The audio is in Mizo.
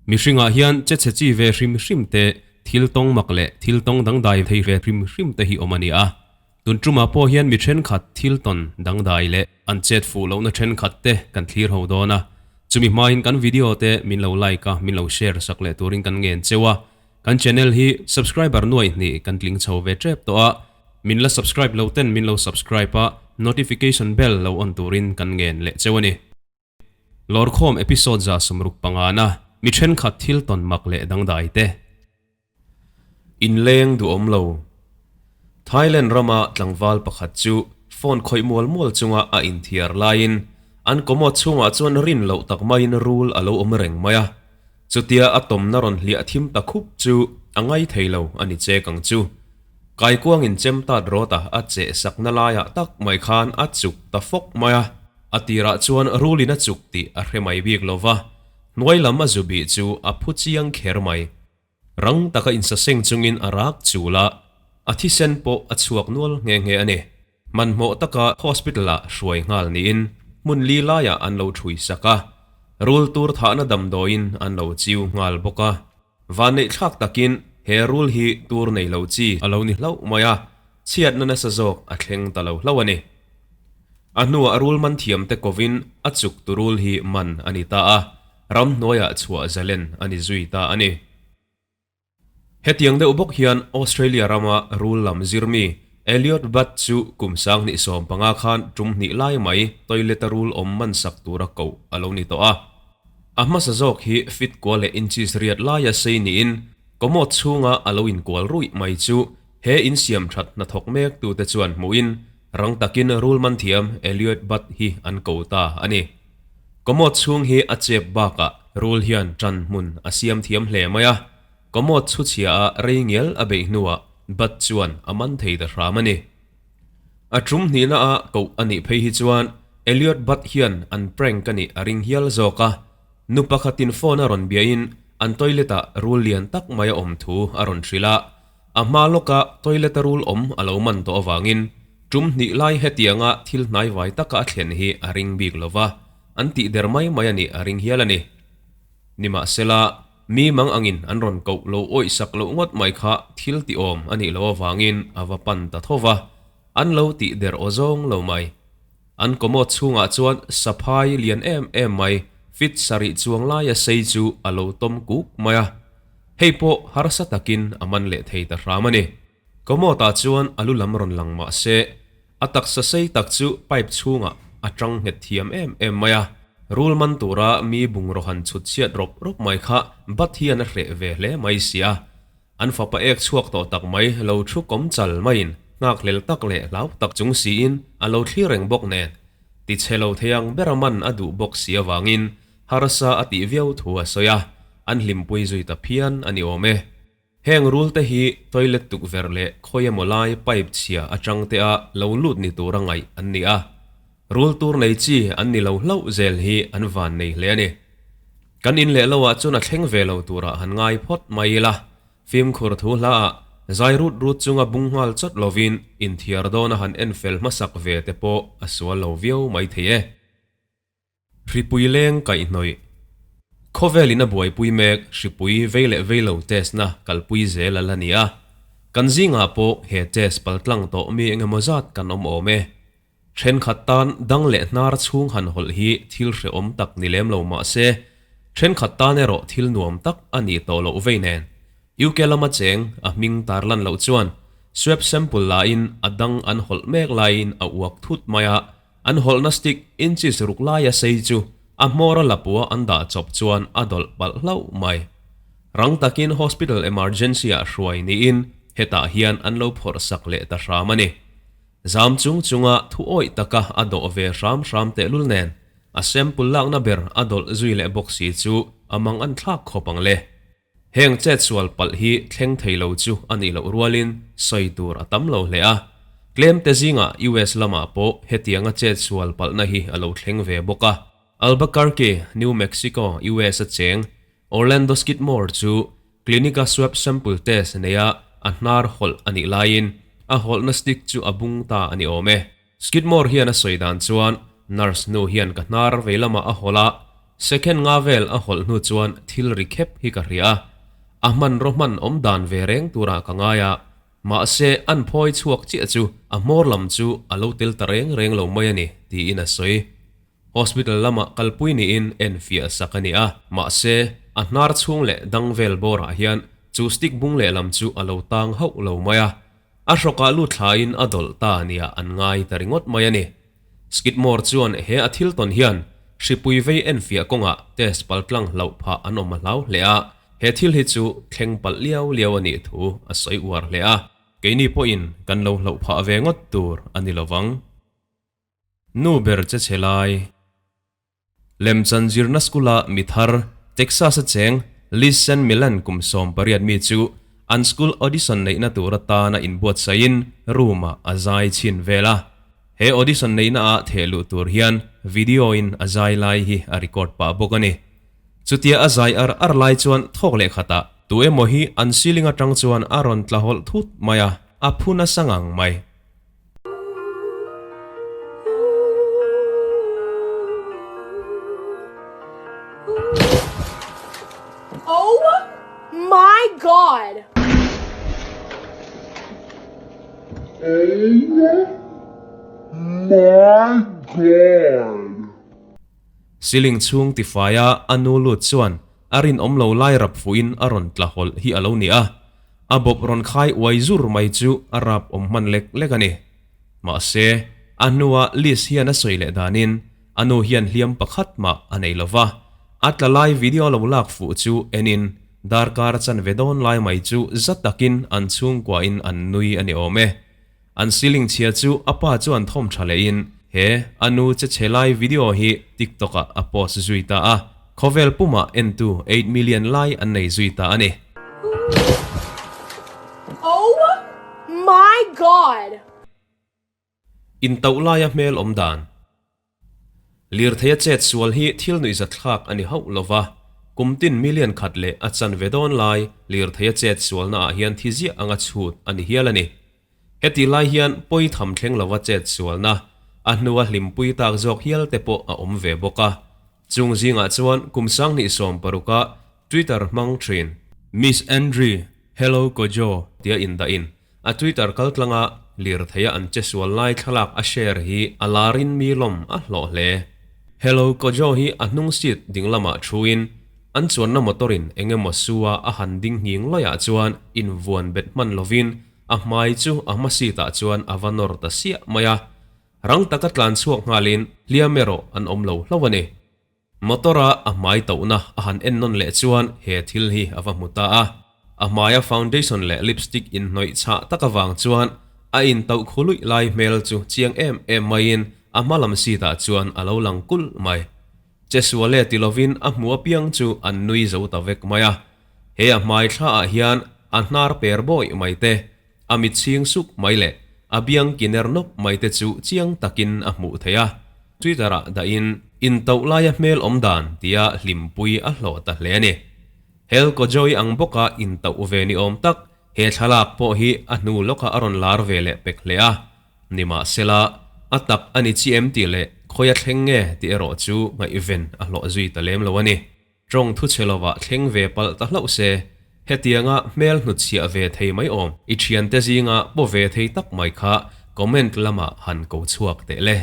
Mihringah hian che chhe chi ve hrim hrim te, thil tawng mak leh thil tawng dangdai thei ve hrim hrim te hi awm a ni a. Tun tumah pawh hian mi thenkhat thil tawn dangdai leh an chet fuh lohna thenkhat te kan thlir ho dawn a. Chumi hmain kan video te min lo like a, min lo share sak leh turin kan ngen cheu a. Kan channel hi subscriber nuaih hnih kan tling chho ve tep tawh a, min la subscribe lo ten min lo subscribe a, notification bell lo on turin kan ngen leh cheu a ni. Lawrkhawm episode 65 na mi thenkhat thil tawn mak leh dangdai te. Inleng duhawm lo. Thailand rama tlangval pakhat chu phone khawih mual mual chunga a inthiar laiin an commode chhungah chuan rin loh tak maiin rul a lo awm reng mai a. Chutia a tawmna rawn hliah thim ta khup chu a ngai thei lo a ni chek ang chu. Kaikuangin chem tat rawt a a cheh sakna laiah tak mai khan a chuk ta fawk mai a. A tirah chuan rulin a chuk tih a hre mai bik lo va, hnuai lam a zu bih chu a phu chiang kher mai. Rang taka insaseng chungin a rak chul a, a thisen pawh a chhuak nual nghe nghe a ni. Hmanhmawh taka hospital-ah hruai nghal niin hmun li laiah an lo ṭhui sak a, rul tur thahna damdawiin an lo chiu nghal bawk a. Vanneih thlak takin he rul hi tur nei lo chi a lo ni hlauh mai a, chhiatna nasa zawk a thleng ta lo hlauh a ni. A hnuah rul man thiamte kovin a chuk tu rul hi man a ni ta a, ramhnuaiah chhuah zalen a ni zui ta a ni. Hetiang deuh bawk hian Australia rama rul lam zirmi Elliot Butt chu kum 2015 khan tum hnih lai mai toilet-a rul awm man sak tura koh a lo ni tawh a. A hmasa zawk hi fit kual leh inches riat laia sei niin commode chhunga a lo inkual ruih mai chu he insiam that hnathawk mek tute chuan hmuhin rang takin rul man thiam Elliot Butt hi an ko ta a ni. Commode chhung hi a chep bakah rul hian tan hmun a siam thiam hle mai a. Commode chhuchhia a rei ngial a beih hnuah Butt chuan a man thei ta hram a ni. A tum hnihna a koh a nih phei hi chuan Elliot Butt hian an prank a nih a ring hial zawk a. Nu pakhatin phone a rawn biahin an toilet-ah rul lian tak mai a awm thu a rawn hrilh a. A hma lawka toilet-a rul awm a lo man tawh avangin tum hnih lai hetianga thil hnaivai taka a thlen hi a ring bik lo va, an tih der mai mai a nih a ring hial a ni. Nimahsela, mi mang angin an rawn koh lo awih sak loh ngawt mai kha thil ti awm a nih loh avangin a va pan ta tho va, an lo tih der aw zawng lo mai. An commode chhungah chuan saphai lian em em mai fit sarih chuang laia sei chu a lo tawm kuk mai a. Hei pawh harsa takin a man leh thei ta hram a ni. Commode ah chuan a lu lam rawn lang mah se, a taksa sei tak chu pipe chhungah a tang nghet thiam em em mai a. Rul man tura mi bungraw han chhut chhiat rawp rawp mai kha bat hian a hreh ve hle mai si a. An fapa ek chhuak tawh tak mai lo thu kawm chal maiin nghakhlel tak leh hlau tak chung siin a lo thlir reng bawk nen, tichhe lo thei ang bera man a duh bawk si avangin harsa a tih viau thu a sawi a, an hlimpui zui ta phian a ni awm e. Heng rul te hi toilet tukverh leh khawi emaw lai pipe chhia atang te a lo lut ni tura ngaih an ni a, rul tur nei chi an ni lo hlauh zel hi an van nei hle a ni. Kan in leh lo ah chuan a thleng ve lo turah han ngai phawt mai ila, fimkhur thu hla ah zai rut rut chunga bung nghal chawt lovin inthiar dawna han en fel hmasak ve te pawh a sual lo viau mai thei e. Hripui leng kaihhnawih. Khawvel in a buaipui mek hripui vei leh vei lo test na kalpui zel a la ni a. Kan zingah pawh he test paltlang tawh mi engemaw zat kan awm awm e. Thenkhat tan dang leh hnar chhung han hawlh hi thil hrehawm tak ni lem lo mah se, thenkhat tan erawh thil nuam tak a nih tawh loh vei nen. UK lama cheng a hming tarlan loh chuan swab sample lain a dang an hawlh mek laiin a uak thut mai a, An hawlhna stick inches ruk laia sei chu a hmawra lapua an dah chawp chuan a dawlh palh hlauh mai. Rang takin hospital emergency ah hruai niin hetah hian an lo phawrh sak leh ta hram a ni. Zam chung chunga thu awih taka a dawh ve hram hram tehlul nen a sample lakna ber a dawlh zui leh bawk si chu a mang an thlak khawp ang le. Heng chetsual palh hi thleng thei lo chu a nih loh rualin sawi tur a tam lo hle a. Tlemte zingah US lamah pawh hetianga chetsual palhna hi a lo thleng ve bawk a. Albuquerque, New Mexico, US a cheng Orlando Skidmore chu clinic-a swab sample test neia a hnar hawlh a nih laiin a hawlhna stick chu a bung ta a ni awm e. Skidmore hian a sawi dan chuan nurse nu hian ka hnar vei lamah a hawlh a. Second nga vel a hawlh hnu chuan thil ri khep hi ka hria a, a hmanraw hman awm dan ve reng turah ka ngai a, mahse an phawi chhuak chiah chu a hmawr lam chu a lo tel ta reng reng lo mai a ni, tiin a sawi. Hospital lamah kalpui niin enfiah sak a ni a, mahse a hnar chhung leh dang vel bawrah hian chu stick bung lehlam chu a lo tang hauh lo mai a, a hrawkah lut thlain a dawlh ta nia an ngai ta ringawt mai a ni. Skidmore chuan he a thil tawn hian hripui vei enfiah kawngah test paltlang hlauh phah an awm a hlau hle a, he thil hi chu thleng palh liau liau a nih thu a sawi uar hle a, keini pawhin kan lo hlauh phah ve ngawt tur a ni lovang. Nu ber che chhe lai. Lemchan zirna school-a mi thar, Texas-a cheng Liz San Millan kum 18 mi chu an school audition neihna tur atana inbuatsaihin room-ah a zai chhin vel a. He audition neihna-ah theh luh tur hian video-in a zai lai hi a record pah bawk a ni. Chutia a zai ar ar lai chuan thawk leh khatah tu emaw hi an ceiling atang chuan a rawn tla hawlh thut mai a, a phu nasa ngang mai. Oh my God! Oh my God! Ceiling chhung tifaia a nu lut chuan a rinawm lo lai rap fuhin a rawn tla hawlh hi a lo ni a. A bawp rawn khai uai zur mai chu a rap awm hman lek lek a ni. Mahse, a hnua Liz hian a sawi leh danin a nu hian hliam pakhat mah a nei lo va, a tla lai video lo lak fuh chu enin darkar a chanve dawn lai mai chu za takin an chhungkuain an nui a ni awm e. An ceiling chhia chu a pa chuan thawm tha lehin he a nu che chhe lai video hi TikTok ah a post zui ta a, khawvel pumah entu 8 million lai an nei zui ta a ni. Oh my God! Intauh laia hmel awm dan. Lirthei a chet sual hi thil nuihzatthlak a ni hauh lo va, kum tin million khat leh a chanve dawn lai lirthei a chet sualna ah hian thi ziah anga chhut a ni hial a ni. Heti lai hian pawi tham thleng lova chet sualna, a hnua hlimpui tak zawk hial te pawh a awm ve bawk a. Chung zingah chuan kum 2016 a Twitter hmang thin Miss Andree Hello Kojo tia indahin A Twitter kaltlanga lirtheia an che sual lai thlalak a share hi a larin mi lawm a hlawh hle. Hello Kojo hi a hnung seat ding lamah thuin an chuanna motor in eng emaw su a a han ding nghing lawih ah chuan invuan bet hman lovin a hmai chu a hma seat ah chuan a va nawr ta siah mai a. Rang taka tlan chhuak nghalin hliam erawh an awm lo hlauh a ni. Motor-a a hmai tohna a han en nawn leh chuan he thil hi a va hmu ta a. A hmaia foundation leh lipstick inhnawih chhah tak avang chuan a intauh khu luih lai hmel chu chiang em em maiin a hma lam seat-ah chuan a lo lang kulh mai. Che sual e ti lovin a hmu apiang chu an nui zo ta vek mai a. He a hmai thlaah hian a hnar per bawih mai te, A mit chhing suk mai leh a biang ki ner nawk mai te chu chiang takin a hmuh theih a, Twitter-ah dahin intauh laia hmel awm dan tia hlimpui a hlawh ta hle a ni. Hel Kojoi ang bawka intauh ve ni awm tak he thlalak pawh hi a hnu lawkah a rawn lar ve leh pek hle a, nimahsela a tak a ni chi em tih leh khawi a thleng nge tih erawh chu ngaihven a hlawh zui ta lem lo a ni. Tawng thu chhe lovah thleng ve palh ta hlauh se, hetianga hmel hnutchhiah ve thei mai awm, i thiante zinga paw ve thei tak mai kha comment lamah han ko chhuak teh le.